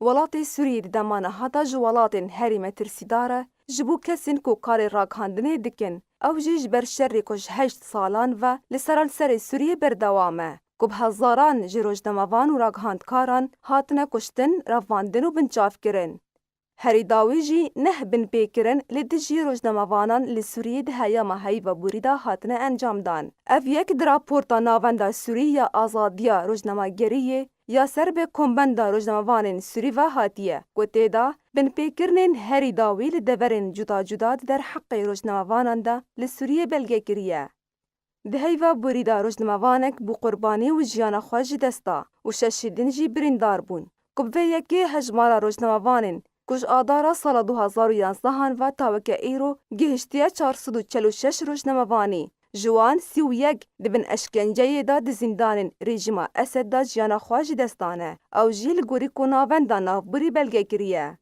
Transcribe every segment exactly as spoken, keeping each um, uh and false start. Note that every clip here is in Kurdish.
Welatê Sûriyê di dema niha de ji welatên herî metirsîdar e, ji bo kesên ku karê ragihandinê dikin. Ew jî ji ber şerê ku ji heşt salan ve li seranserê Sûriyê berdewam e, ku bi hezaran ji rojnamevan û ragihandkaran hatine kuştin, revandin û binçavkirin. Herî dawî jî neh binpêkirin li dijî rojnamevanan li Sûriyê di heyama Heyva Borî de hatine encamdan. Ev yek di raporta Navenda Sûrî ya Azadiya Rojnamegeriyê ya ser bi Kombenda Rojnamevanên Sûrî ve hatiye, ku tê de binpêkirinên herî dawî li deverên cuda cuda di derheqê rojnamevanan de li Sûriyê belge kiriye. Di Heyva Borî de rojnamevanek bû qurbanî û jiyana xwe ji dest da û şeşî din jî birîndar bûn, ku bi vê yekê hejmara rojnamevanên ku ji adara sala du hazar û yanzdehan ve ta weke îro gihiştiye çar sed û çel û şeş rojnamevanî, ji wan sî û yek di bin eşkenceyê de di zîndanên rejîma Esed de jiyana xwe ji dest dane. Ew jî li gorî ku Navenda Navborî belge kiriye.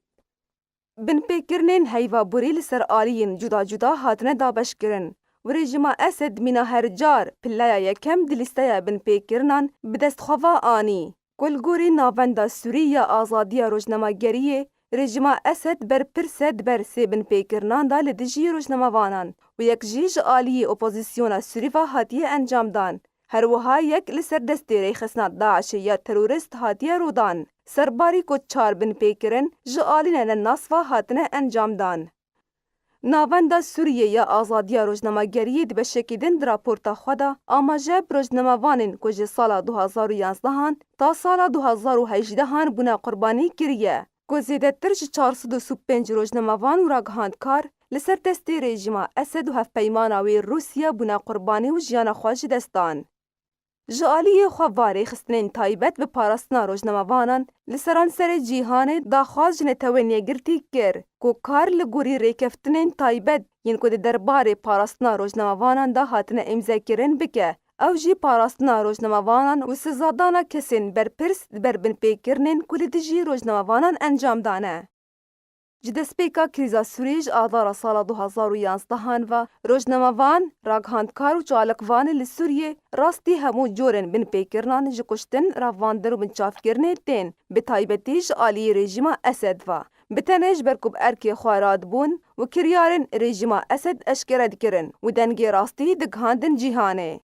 Binpêkirinên Heyva Borî li ser aliyên cuda cuda hatine dabeşkirin û rejîma Esed mîna her car pileya yekem di lîsteya binpêkirinan bi dest xwe ve anî. Ku li gorî Navenda Sûrî ya Azadiya Rojnamegeriyê, rejîma Esed berpirs e di ber sê binpêkirinan de li dijî rojnamevanan û yek jî ji aliyê opozisyona Sûrî ve hatiye encamdan. Her wiha yek li ser destê rêxistina DAIŞê ya terorîst hatiye rûdan. Serbarî ku çar binpêkirin ji alî nenenas ve hatine encamdan. Navenda Sûriyê ya Azadiya Rojnamegeriyê di beşekî din di raporta xwe de amaje bi rojnamevanên ku ji sala du hazar û yanzdehan ta sala du hazar û hejdehan bûne qurbanî kiriye, ku zêdetir ji çar sed û sî û pênc rojnamevan û ragihandkar li ser destê rejîma Esed û hevpeymana wê Rûsya bûne qurbanî û jiyana xwe ji dest dan. Ji aliyê xwe ve rêxistinên taybet bi parastina rojnamevanan li seranserê cîhanê daxwaz ji Netewên Yekgirtî kir ku kar li gorî rêkeftinên taybet yên ku di derbarê parastina rojnamevanan de hatine îmzekirin bike. Ew jî parastina rojnamevanan û sizadana kesên berpirs di ber binpêkirinên ku li dijî rojnamevanan encam dane. Ji destpêka krîza Sûriyê ji adara sala du hazar û yanzdehan ve rojnamevan, ragihandkar û çalakvanê li Sûriyê rastî hemû corên binpêkirinan ji kuştin, revandin û binçavkirinê tên, bi taybetî ji aliyê rejîma Esed ve. Bi tenê ji ber ku bi erkê xwe radibûn û kiryarên rejîma Esed eşkere dikirin û dengê rastî digihandin cîhanê.